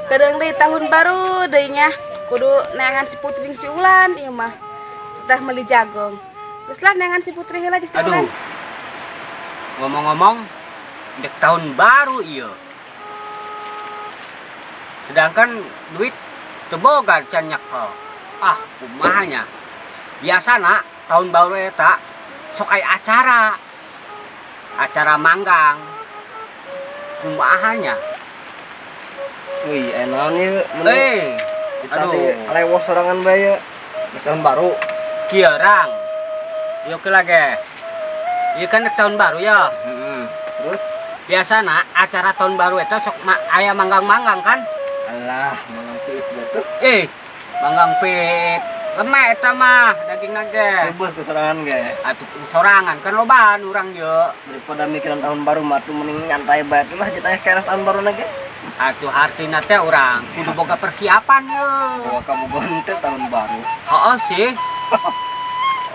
Kadang deui tahun baru deui nya kudu neangan si Putri jeung si Ulan ieu mah. Tah meuli jagong. Geus lah neangan si Putri heula jeung si Ulan. Aduh. Ngomong-ngomong, dek tahun baru ieu. Sedangkan duit teu boga can nyekel. Ah, kumaha nya? Biasana tahun baru eta sok aya acara. Acara manggang. Kumaha nya? Wih, aya naon ieu? Eh, Kita aduh. di lewos sorangan bae ye. Tahun baru. Kieu rang. Ieu ke lagi. Ieu kan dek tahun baru ya. Heeh. Terus biasana acara tahun baru eta sok aya manggang-manggang kan? Alah, manggang pit gitu. Manggang pit. Lemek eta mah dagingna ge. Seubeuh ke sorangan ge. Atuh sorangan kan lobaan urang ye. Daripada mikiran tahun baru mah tuh mending nyantai bae tuh lah kita kayak tahun baru ge. Atuh hartina teh urang kudu boga persiapan ye. Bawa kabogohan teh tahun baru. Heeh sih.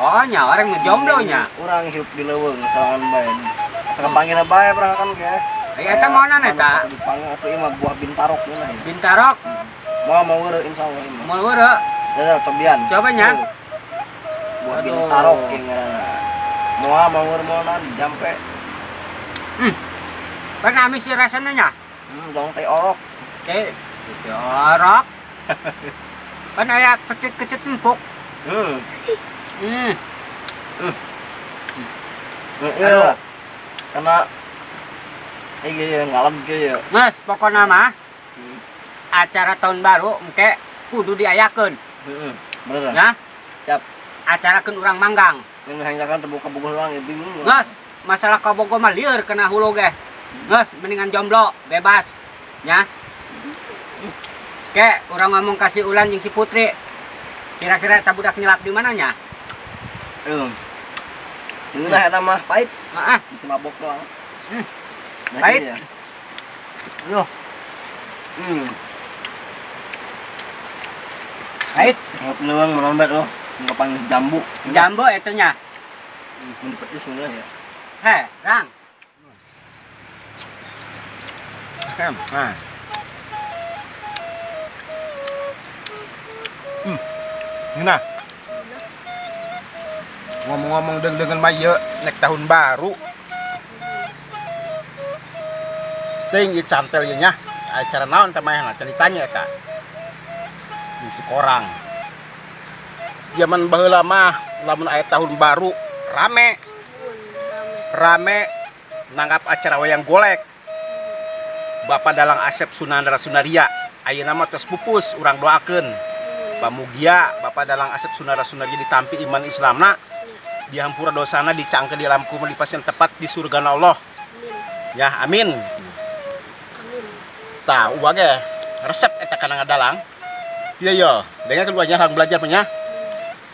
Oh nya orang nu jomblo nya. Urang hirup di leuweung sorangan bae. Asa kapanggil bae urang kan ge. Eh, eta maonan eta? Dipanggil atuh ieu mah buah bintarok geunah ya. Bintarok. Moal mau weureu insyaallah ieu mah. Moal weureu. Dadah cobian. Coba nya. Buah Aduh. bintarok ieu ngaranna. Moal mau weureu moal jampe. Kan amis sih rasanya nya. Dong teh orok. Teh orok. Kan aya kecut-kecut empuk. Iya. Karena iya ngalem ge ya. Mas, pokokna mah acara tahun baru engke kudu diayakeun. Heeh. Bener. Ya. Siap. Acarakeun urang manggang. Ini hanya kan terbuka buku doang ya bingung. Geus, masalah kabogo mah lieur kena hulu ge. Geus, mendingan jomblo, bebas. Ya. Ke, urang ngomong kasih Ulan jeung si Putri. Kira-kira eta budak nyelap di mana nya? Ini lah eta mah pahit. Heeh. Bisa mabok doang. Nah, Pahit. iya. Yo. Pahit. Nggak peluang menombat loh. Nggak panggil jambu. Jambu eta nya. Mun dipetis sebenarnya ya. Heh, Rang. Nah. Nah. Ngomong-ngomong dengan mah ieu nek tahun baru. Ting ieu cantel ieu nya. Acara naon teh mah can ditanya eta. Di korang. Zaman baheula mah lamun aya tahun baru rame. Rame nanggap acara wayang golek. Bapak Dalang Asep Sunandar Sunaria ayeuna mah tos pupus urang doakeun. Pamugia Bapak Dalang Asep Sunandar Sunaria ditampi iman Islamna, dihampura dosana, dicangkeun di alam kubur, di pasien tepat di surga Allah. Ya, amin. Amin. Tah, uang ge resep eta kana ngadalang. Iya yo, dengan keduanya harus belajar punya.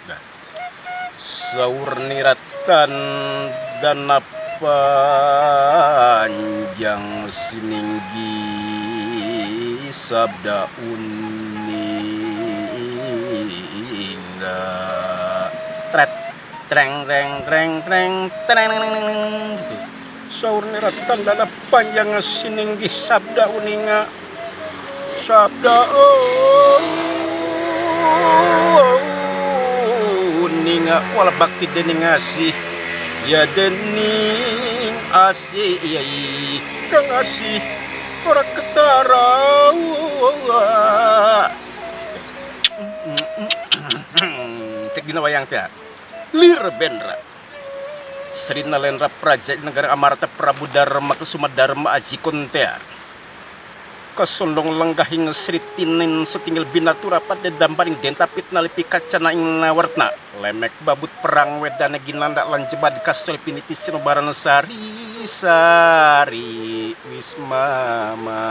Nah. Saur niratan dana panjang sininggi sabda uninga tret treng treng treng treng treng treng treng treng gitu. Saur niratan dana panjang sininggi sabda uninga sabda uninga wala bakti dening asih ya dening asih ya kang asih ora ketara. Cek dina wayang teh lir bendra Sri Nalendra Praja Negara Amarta Prabu Dharma Kusuma Dharma Aji Kontea kesondong lenggahing Sri Tinin setinggal binatura pada damparing denta pitna lipi kacana ing nawartna lemek babut perang wedana ginanda lan jebad kasol piniti sinobaran sari sari wismama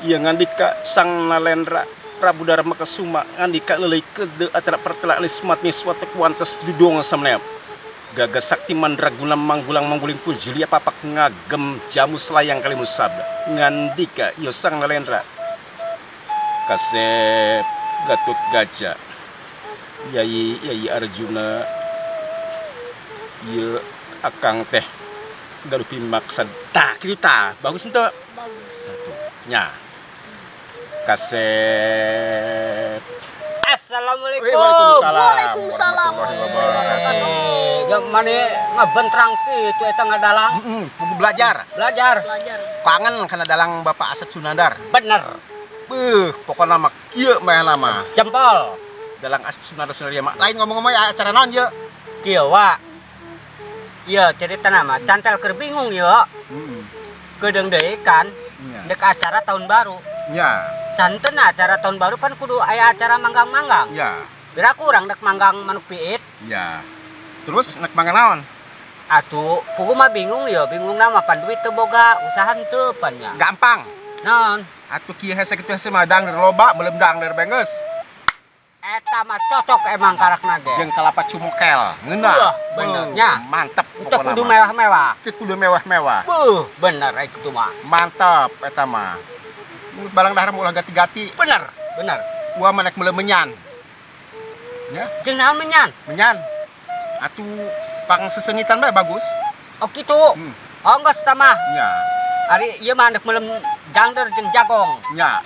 ia ngandika sang Nalendra Prabu Dharma Kesuma ngandika lelai kede atara pertelak lismatni suatu kuantes dudong samnep Gagas sakti mandraguna manggulang mangguling punjulia papak ngagem jamu selayang kalimu sabda ngandika yo sang Nalendra kasep Gatot Kaca Yai Yai Arjuna ye akang teh gaduh pimaksad tah kitu tah bagus henteu Bagus. Nya. Kasep. Assalamualaikum. Waalaikumsalam. Waalaikumsalam warahmatullahi wabarakatuh. Ya mane ngabentrang kitu eta ngadalang. Heeh, kudu belajar. Belajar. Belajar. Kangen kana dalang Bapak Asep Sunandar. Bener. Beuh, pokona mah kieu mah mah. Jempol. Dalang Asep Sunandar Sunandar mah. Lain ngomong-ngomong ya acara naon ye? Kieu wa. Ieu ceritana mah cantel keur bingung ye. Heeh. Kedeung deui kan Nya. dek acara tahun baru. Nya. Santen acara tahun baru kan kudu aya acara manggang-manggang. Ya. Bira kurang dek manggang manuk piit. Ya. Terus nek manggang naon? Atuh, pugu mah bingung ya, bingung nama pan duit teu boga, usaha henteu pan nya. Gampang. Naon? Atuh kieu hese kitu hese mah dangder loba, meuleum dangder bengeus. Eta mah cocok emang karakna ge. Jeung kalapa cumokel. Ngeunah. Wah, bener nya. Mantep Teu pokona kudu mah. mewah-mewah. Teu kudu mewah-mewah. Buh, bener rek kitu mah. Mantap eta mah. Barang dahar ulah gati-gati. Bener, bener. Gua mah nek meuleum menyan. Ya, Jeung naon menyan? Menyan. Atuh pang sesengitan bae bagus. Oh kitu. Hmm. Oh geus tah mah. Nya. Ari ieu mah nek meuleum dangder jeung jagong. Nya.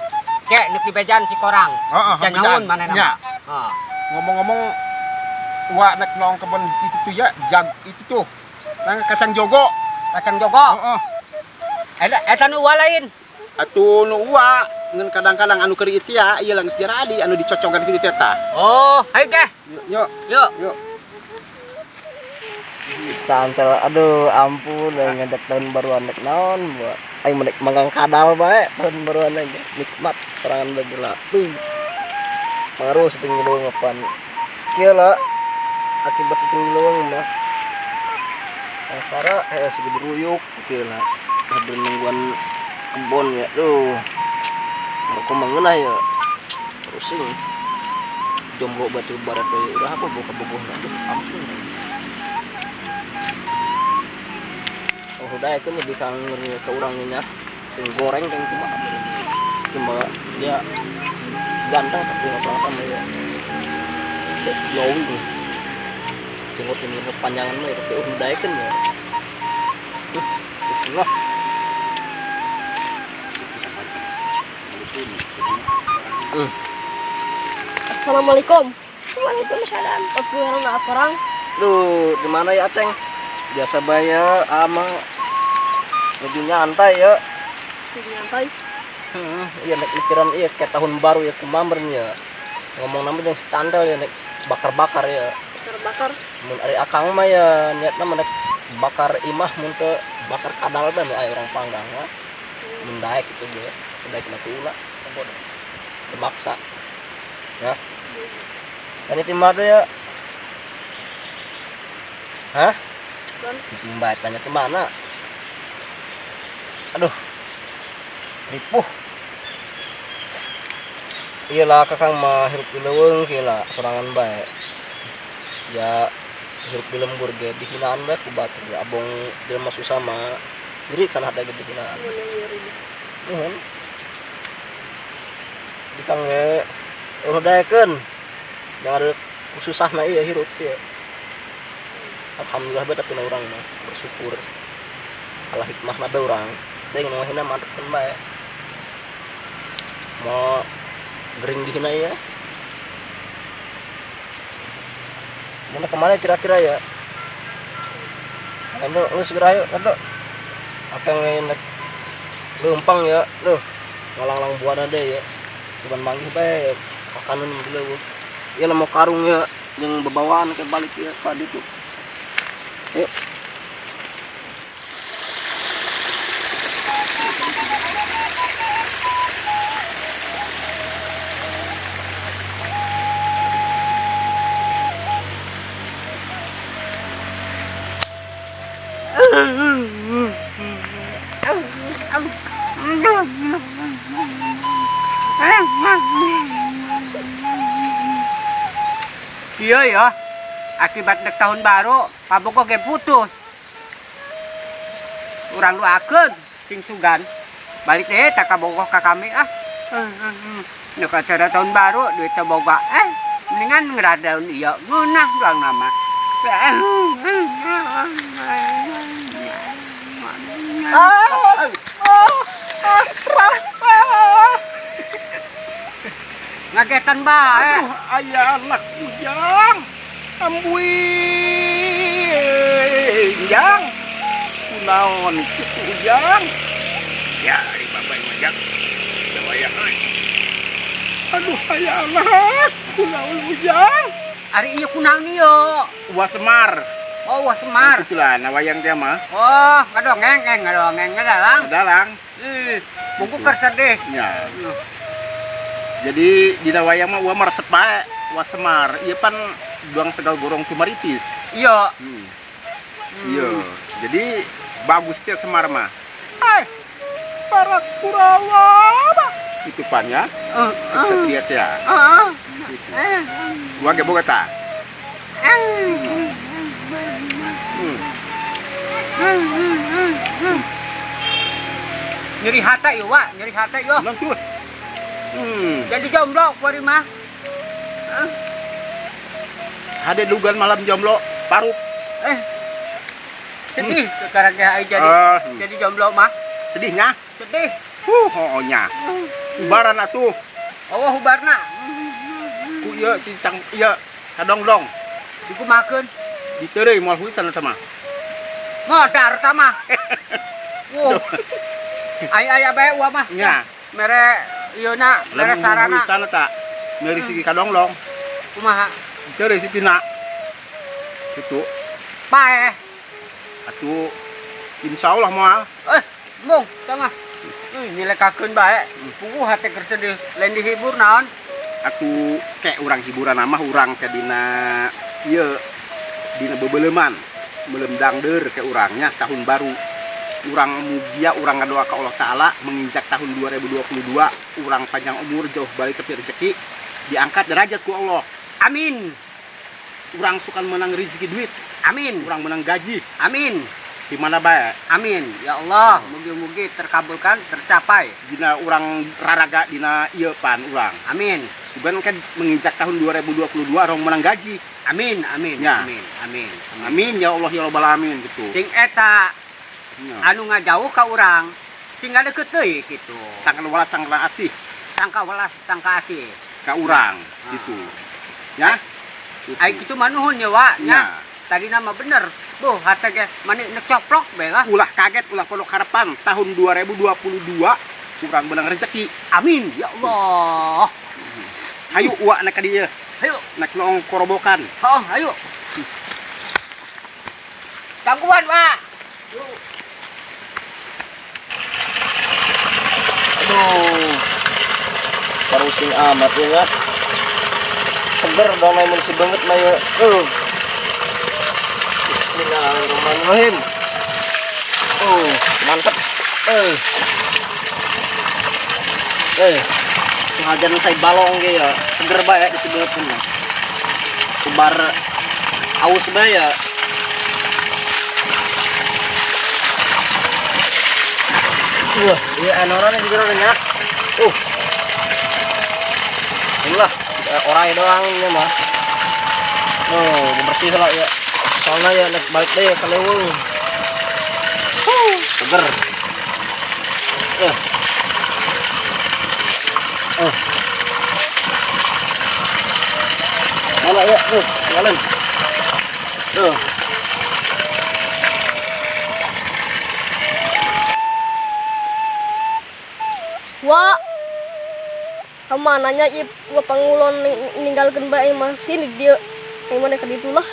Kek nek dibejan si korang. Heeh, Jangan nyaun manehna. Nya. Heeh. Ngomong-ngomong wa nek nong kebon itu tuh ya, jag itu tuh. Nang kacang jogo. Kacang jogo. Heeh. Eta eta nu uwa lain. Atuh nu uwa ngan kadang-kadang anu keur ieu ya, ieu lang sejarah adi anu dicocokan kitu teh tah. Oh, hayu geh. Yuk, Yuk. yuk. Cantel, aduh ampun, ngajak tahun baruan nek naon buat aing menek manggang kadal bae tahun baruan aja. Nikmat serangan bagila. Tuh. Pengaruh setinggi leuweung apaan. Kieu lah akibat setinggi leuweung mah. Sara segi diruyuk kieu lah. Hadir nungguan kebon ya. Duh. Rokok mah ngeunah ya. Pusing. Jomblo batu barat we urang apa boga bogohna. Aduh, ampun. Oh, udah itu lebih kangen ke orangnya sing goreng kan cuma cuma dia ganteng tapi nggak sama ya glowing jenggot ini kepanjangan mah tapi udah kan ya lah. Assalamualaikum. Waalaikumsalam. Aku orang. Duh, di mana ya Aceng? Biasa bae ama lebih nyantai ya. Lebih nyantai. Heeh, iya nek mikiran iya kayak tahun baru ya kumamernya. Ngomong nama yang standar ya nek bakar-bakar ya. Bakar-bakar. Mun ari akang mah ya niatna mah nek bakar imah mun teu bakar kadal bae aya orang panggang mah. Mun daek kitu ge, daek mah ulah terpaksa. Ya. Tanya tim ya. Hah? Cicing bae tanya ke mana? Aduh. Ripuh. Iyalah kakang mah hirup di leuweung kieu lah sorangan bae. Ya hirup di lembur ge dihinaan bae ku batur ya abong jelema susah mah ngeri kan ada ge dihinaan. Nuhun. Di kang ge ulah daekeun. Jangan ada susahna ieu hirup ieu. Alhamdulillah bae tapi urang mah bersyukur. Alah hikmahna bae urang. Teh nu hina mantepkeun bae. Mau gering dihina ya. Mana kemana kira-kira ya? Ayo lu segera ayo, kado. Akang nek leumpang ya, duh. Ngalang-lang buana deh ya. Cuman manggih bae makanan dulu. Ieu lah mau karung ya yang bebawaan ke balik ya ka ditu. Yuk. Iya ya, akibat nek tahun baru, pabogoh ge putus. Urang doakeun sing sugan. Balik deh tak kabogoh ka kami ah. Nek acara tahun baru duit teu boga. Mendingan ngeradaun ieu ngeunah urang nama. Ngagetan bae. Aduh, aya anak ujang. Ambuing jang. Kunaon kitu ujang? Ya, ari bapak mah jang. Da wayah euy. Aduh, aya anak. Kunaon ujang? Ari ieu kunaon ieu? Uwa Semar. Oh, Wa Semar. Itulah na wayang dia mah. Oh, ngadongeng, eh, ngadongeng ngadalang. Dalang. Ih, bungku keur sedih. Ya. Jadi dina wayang mah uwa mah resep bae, Wa Semar. Ieu pan duang Tegal Gorong Tumaritis. Iya. Iya. Jadi bagusnya Semar mah. Eh, para Kurawa mah. Itu pan ya. Kesatria teh ya. Heeh. Gitu. Gua ge boga tah. Nyeri hate ieu, Wak, nyeri hate ieu. Lanjut. Jadi jomblo kuari mah. Hade dugan malam jomblo paruk. Sedih sekarang ge ai jadi jadi jomblo mah. Sedihnya? Sedih. Huh, nya. Ubaran atuh. Oh, hubarna. Ku ieu si cang ieu kadongdong. Dikumakeun. Diteureuy moal huisan eta mah. Modar ta mah. Wuh. Ai aya bae uang mah. Nya. Mere ieu na, mere Lamun sarana. huisan eta. Mere si kadongdong. Kumaha? Diteureuy si Tina. Kitu. Paeh. Atuh insyaallah moal. Mung, ta mah. Nyelekakeun bae. Puguh hate keur sedih, lain dihibur naon? Atuh kek urang hiburan mah urang ke dina ieu dina bebeleuman. Beuleum dangdeur ke urangnya tahun baru. Urang mugia urang ngadoa ka Allah Taala menginjak tahun 2022 urang panjang umur jauh balik tepi rezeki diangkat derajat ku Allah. Amin. Urang sukan menang rezeki duit. Amin. Urang menang gaji. Amin. Di mana bae? Amin. Ya Allah, mugi-mugi terkabulkan, tercapai. Dina urang raraga dina ieu pan urang. Amin. Sugan kan menginjak tahun 2022 orang menang gaji. Amin, amin, Ya. amin, amin, amin. Amin ya Allah ya Rabbal alamin gitu. Sing eta Ya. anu ngajauh ka urang, sing ngadeukeut deui kitu. Sangka welas sangka asih Sangka welas sangka asih ka urang Ah. gitu. Ya. Gitu. Ai kitu mah nuhun ya, Wak, nya. Ya. Tadi nama bener. Buh, hate ge mani nek coplok bae lah. Ulah kaget, ulah pondok harapan tahun 2022 urang menang rezeki. Amin ya Allah. Hayu uak nek ka dieu. Hayu. Nek noong korobokan. Oh, hayu. Tangguhan, Wak. Aduh. Parusing amat ya, Kak. Seger dong main si banget mah ya. Bismillahirrahmanirrahim. Oh, mantep. Sengaja nu saya balong ge ya. Seger bae di sebelah pun. Kubar aus bae ya. Wah, iya anorane juga orangnya. Inilah orai doang ini mah. Oh, bersih lah ya. Soalnya ya nek balik deh ke leuweung. Seger. Mana ya? Tuh, tinggalin. Tuh. Wah, kamananya ip gua pangulon ninggalkeun bae mah sini dia. Yang mana ka ditu lah.